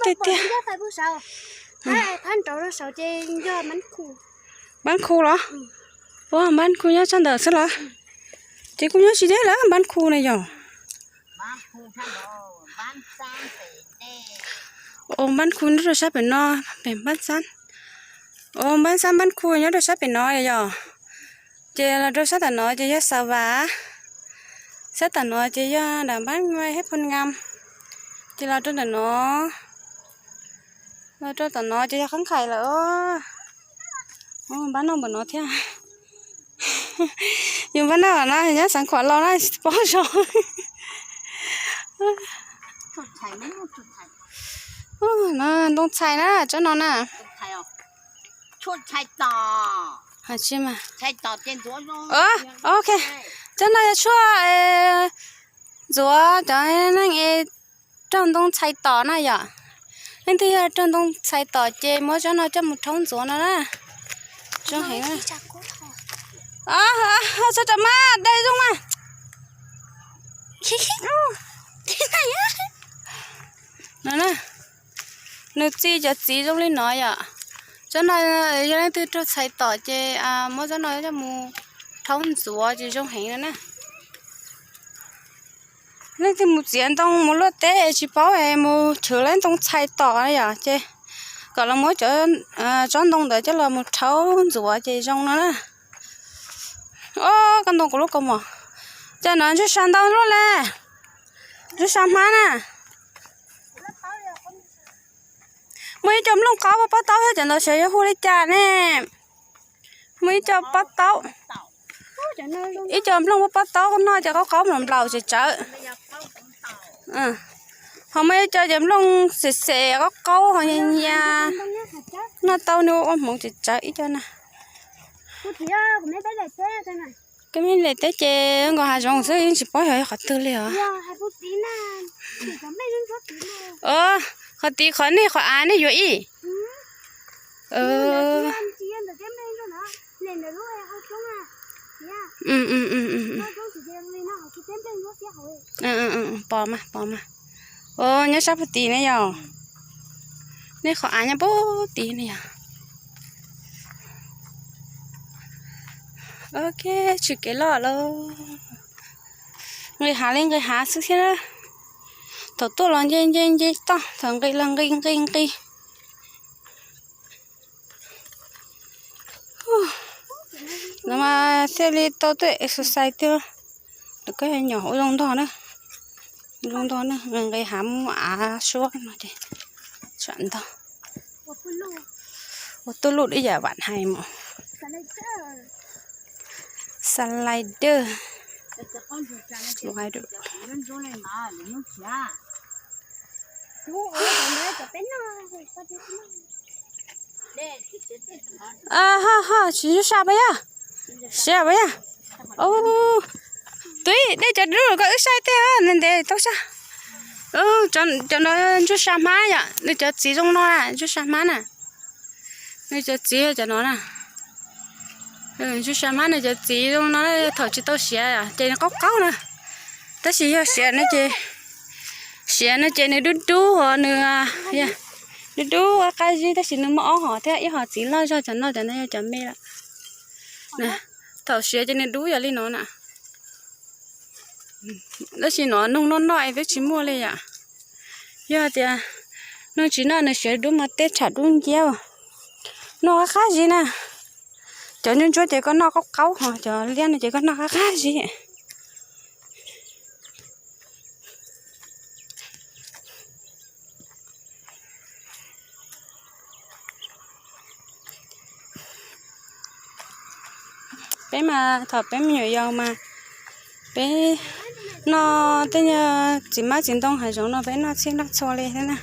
Tiag tiag. Npab khu los? Ua npab khu nyob sab ntawm xwb los? Ces kuj nyob tsis deb lawm npab khu na yom. Ua npab khu nyob rau sab pem no, pem npab xab. Ua npab xab npab khu nyob rau sab pem no yom. Ces los rau sab tom no ces yog Xav Vas, sab tom no ces yog nram npab nua hab Phu Ngam, ces los rau ntawm no, los rau tom no ces yog Qab Nqhais lawm. Npab noj npaum no thiab. Yus npab noj no nyob Xeev Khuam los na tsis paub zoo. Ntoo txhais na tsob no na. Ok, tsob no yog tshuaj ntxuav cov neeg es raug ntoo txhais tos na yom. Leej twg yog raug ntoo txhais tos ces muab tsob no coj mus rhaub ntxuav no na. Zoo heev. Txhob ram mas dai zoo mas. No na, nws txi cov txiv zoo li no yom. Tsob no yog leej twg raug txhais tos ces muab tsob no coj mus rhaub ntxuav ces zoo heev no na. Leej twg mus txiav ntoo mus luaj teb tsis paub es mus chwv lawv ntoo txhais tos yom ces kom los muab cov tsob ntoo ntawd coj los mus rhaub ntxuav ces zoo no na. Ob, koj ntoo kuv lub kaus mom. Cov no ntsuag sa ntau luaj le. Ntsuag sa hmab na. Muaj ib co nplooj qaub pob taub thiab, cov ntawd xyov yuav hu li cas ne. Muaj ib co pob taub, ib co nplooj pob taub noj ces qaub qaub nplaum nplaum tsis tsawv. Ho muaj ib co ces nplooj xem xem qaub qaub ho nyias nyias, noj tau nws ua hmoov tsis tsawv ib co na. Koj me lem teb ces nkaus hav zoov xwb yeej tsis paub yog qhov twg li os. Qhov tid qhov nej qhov av nej yuav ib. Pom mas, pom mas. Nyob sab puag tid ne yom. Nej qhov av nyob puag tid ne yom. Ok, tshwm kev loj lawm. Nqis hav li nqis hav xwb thiab. Thaum tuaj los nce nce nce toj, thaum nqis los nqis nqis nqis. No mas thiaj li tau tuaj exercise thiab. Lawv koj nyom ua zoo ntog na, zoo ntog na, nqis hav mus av suab no ces tsam ntog. Ua tuj luj ib yam vam hais mus. Slider. Slider. Ho ho tsis ntsuag sa puas yog? Siav puas yog? Twb dej cov dub koj wb saib tej ntev ntev tau sab. Cov no ntsuag sa hmab yom, nws cov txiv zoo no na, ntsuag sa hmab na. Nws cov txiv cov no na. Ntsuag sa hmab nws cov txiv zoo no, thaum tsis tau siav ces nws qaub qaub na. Tab sis yog siav no ces, siav no ces nws dub dub ho nws, dub dub qab zib tab sis nws muaj ob hom thiab, ib hom txiv loj zog, cov no cov no yog cov me lawm. Thaum siav ces nws dub yam li no na. Tab sis no noog noj noj es twb tsis muaj li yom. Yog tias noog tsis noj nws siav dub mas tej tsham dub nciab. Noj qab qab zib na. Cov ntsuab ntsuab ces koj noj qaub qaub ho cov liab no ces koj noj qab qab zib. Peb mas thaum peb me nyuam yaus mas peb noj tej nyuag txiv hmab txiv ntoo hav zoov no peb noj txhij noj txhua li thiab na.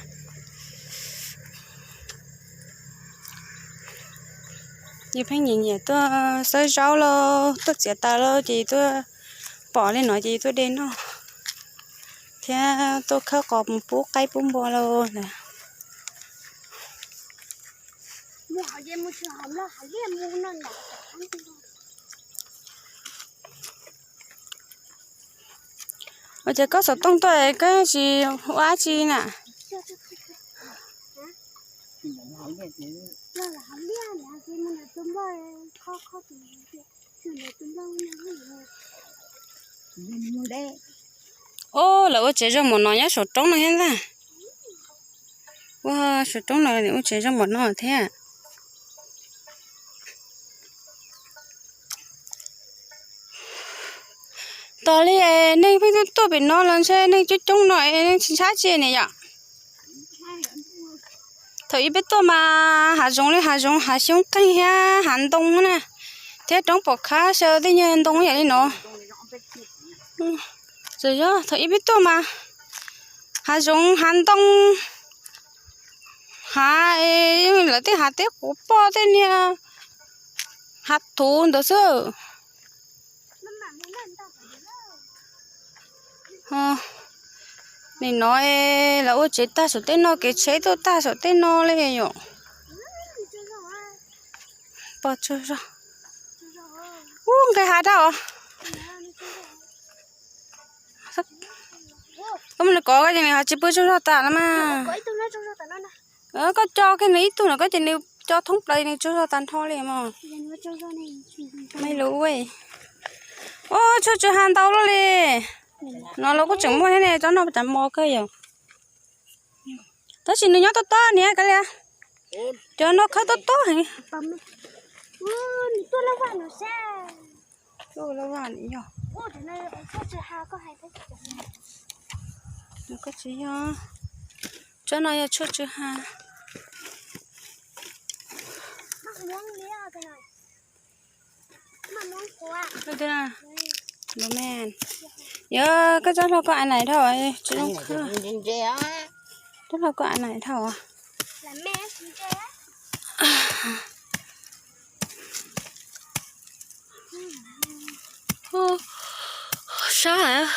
Yus pheej nyiam nyiam tuaj xawb zaub lauj, tuaj txiav taws lauj ces yus tuaj pom li no ces yus tuaj de noj thiab tuaj khawb qos mus pub qaib pub npua lauj ntag. Ua cas koj xov tooj tuaj koj tsis ua dab tsi na? Os, lawv ua tsev zoo npaum no nyob saum roob no thiab ntag. Ua saum roob no ua tsev zoo npaum no thiab. Tos li neeg pheej tuaj pem no los ntshe neeg coob coob no es neeg tsis ntshai tsi ne yom. Thaum ub peb tuaj mas hav zoov li hav zoov, hav xyoob qeeg thiab hav ntoo na, thiab roob pom khab xyaw tej nyuag ntoo yam li no. Txawm yog thaum ub peb tuaj mas hav zoov hav ntoo, hav, lawv tej hav teb quav poj tej niag hav thuv ntawd xwb. Nim no lawv ua tsev tag saum tej no, kev tsheb tuaj tag saum tej no li yom. Pog tsaug zog. Ub, nqis hav dab os. Koj muab nws kov ces nws ho tsis pw tsaug zog tas los mas. Koj co kiag nws ib tug no, koj ces nws co thoob plaws nws tsaug zog tas nrho li mas. Ua tshuaj tsw ha ntau luaj li. No los kuj tseem muaj thiab ne, tsob no cas mos kawg yom. Tab sis nws nyob tob tob niam kav liam. Cov no khawb tob tob heev. Koj tsis yog, tsob no yog tshuaj tsw ha. Yog koj tsob hlau koj a nais dhau, tsis zoo khawb. Tsob hlau koj a nais dhau. Sab.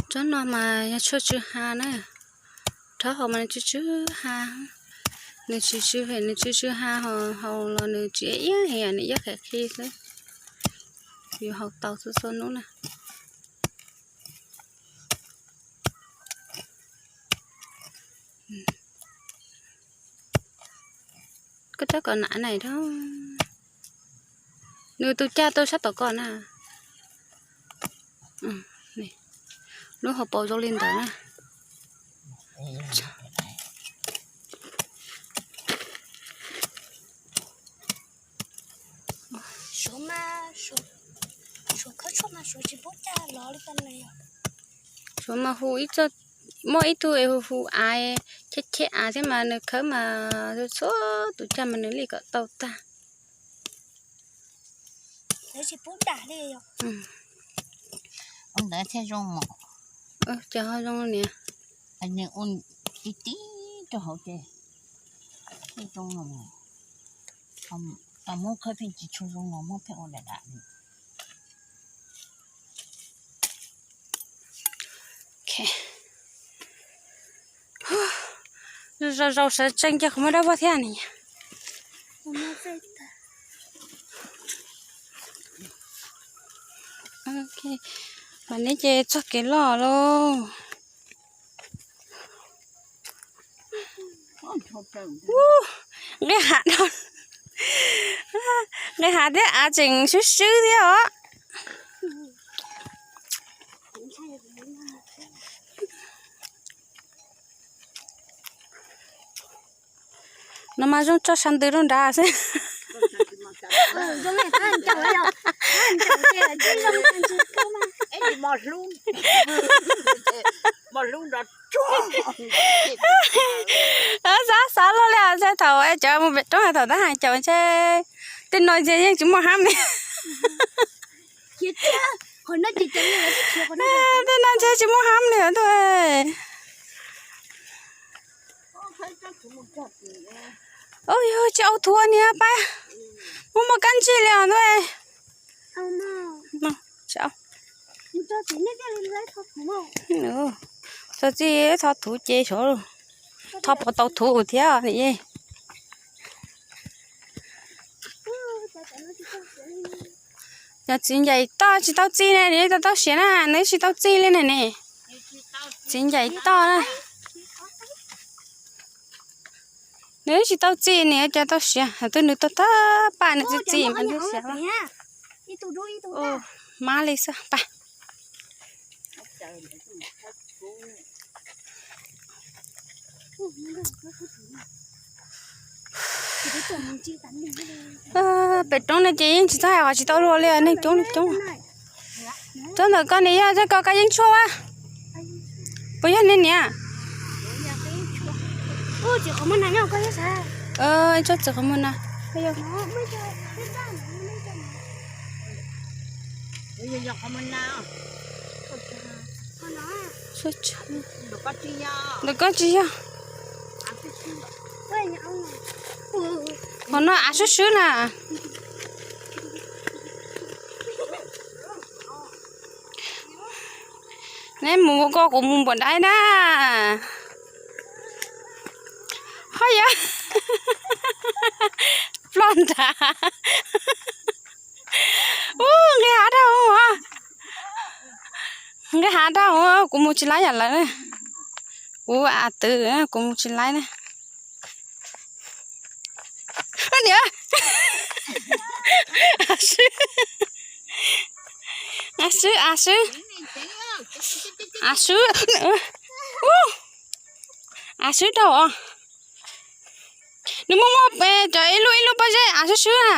Tsob no mas yog tshuaj tsw ha na. Rhaub hauv mas nws tsw tsw ha. Nws tsis tsw, nws tsw tsw ha, haus los nws tsis iab, nws iab qhib qhib xwb. Yus haus tau txhua txhua hnub na. Koj tsob koj a nais dhau. Nws tus cag tau sab tom koj na. Lub hauv paus zoo li ntawd na. Suav mas hu, muaj ib tug es hu hu av, cheb cheb av thiab mas nws khawb mas txhua tus cag mas nws li kom tau tag. Ntawd thiaj zoo. Cov ho zoo niam. Nws ua tib tib rau hauv ces thiaj zoo no. Tau muab khawb pheej tsis tshua zoo no, muab pheej ua dam dam. Zoo zoo sawv tsees ces qhov muaj dab vog thiab ne. Mas neb ces txoj kev loj lauj. Nqis hav, nqis hav thiab av tseem swb swb thiab os. No mas zoo tso sab ntws rau nrad xwb. Xav xav luaj li os, ntshe thaum cov mus pem roob thaum tab hais caum ntshe tej no ntshe yeej tsis muaj hab li. Tej no ntshe tsis muaj hab li ntuj. Yog tsis au thuv niam pab, muaj muaj kab ntsig li os ntuj. Tso txij thov thuv ces xyov, thov puas tau thuv thiab ne. Cov txiv ncaim toj tsis tau txi ne, nws tau tau siav na, nws tsis tau txi li ne ne. Txiv ncaim toj na. Nws tsis tau txi, nws cov tau siav, twb nws tau thab paj nws txi txi mas nws siav. Mab li xwb pa. Pem roob no ces yeej tsis txhob hais qhov tsis tau luag li, neeg coob neeg coob. Tuaj ntawm koj ne yog koj koj yeej tshuaj a? Puas yog niag niam? Tshuaj txiv qhov muag na. Ntawm koj tsis yog. Qhov no av swb swb na. Neb mus ko kuv mus npam dai na. Ho yog ploj nrad. Ub, nqis hav dhau. Nqis hav dhau, kuv mus tsis laib yam lawv na. Kuv a twv, kuv mus tsis laib na. Niam, av swb, av swb, av swb, av swb, av swb dhau os. Nws muaj muaj cov ib lub ib lub pob zeb av swb swb na.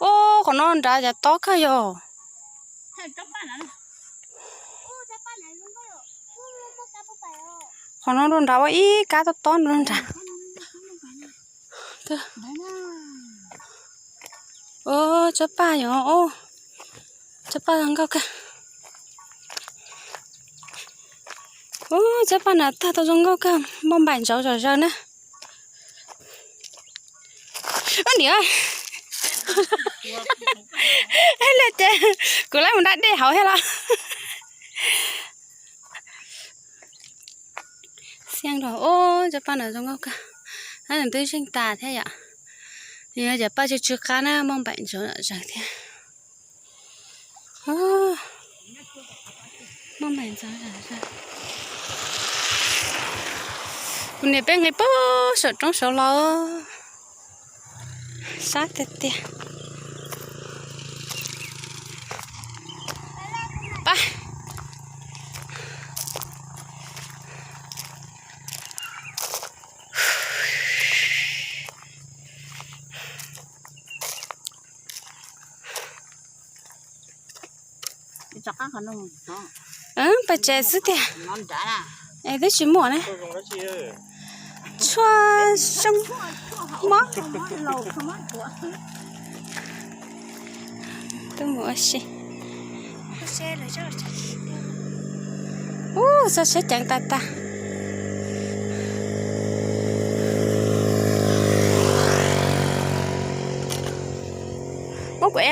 Ub, qhov no nrad cas tob kawg yog. Qhov no rau nrad ua ib kab tob tob rau nrad. Tsob paj yog, tsob paj zoo nkauj kawg. Tsob paj na tag tau zoo nkauj kawg, npauj npaim ntsaud zom zaws na. Niam, kuv laib mus da dej hauv thiab los. Xiab rau, ub, tsob paj no zoo nkauj kawg. Nws twb zeeg tas thiab yom. Yog cov paj tsw tsw qab na, npauj npaim ntsaud zom zaws thiab. Npauj npaim ntsaud zom zaws. Kuv niam peb nqis puag saum roob saud los. Sab tiag tiag. Pab. Pais tsev xwb tiag. Es twb tsis muaj ne. Tshuaj zoo mob. Twb mus ua si. Ub, txoj siab ceev tas tas. Muab kuv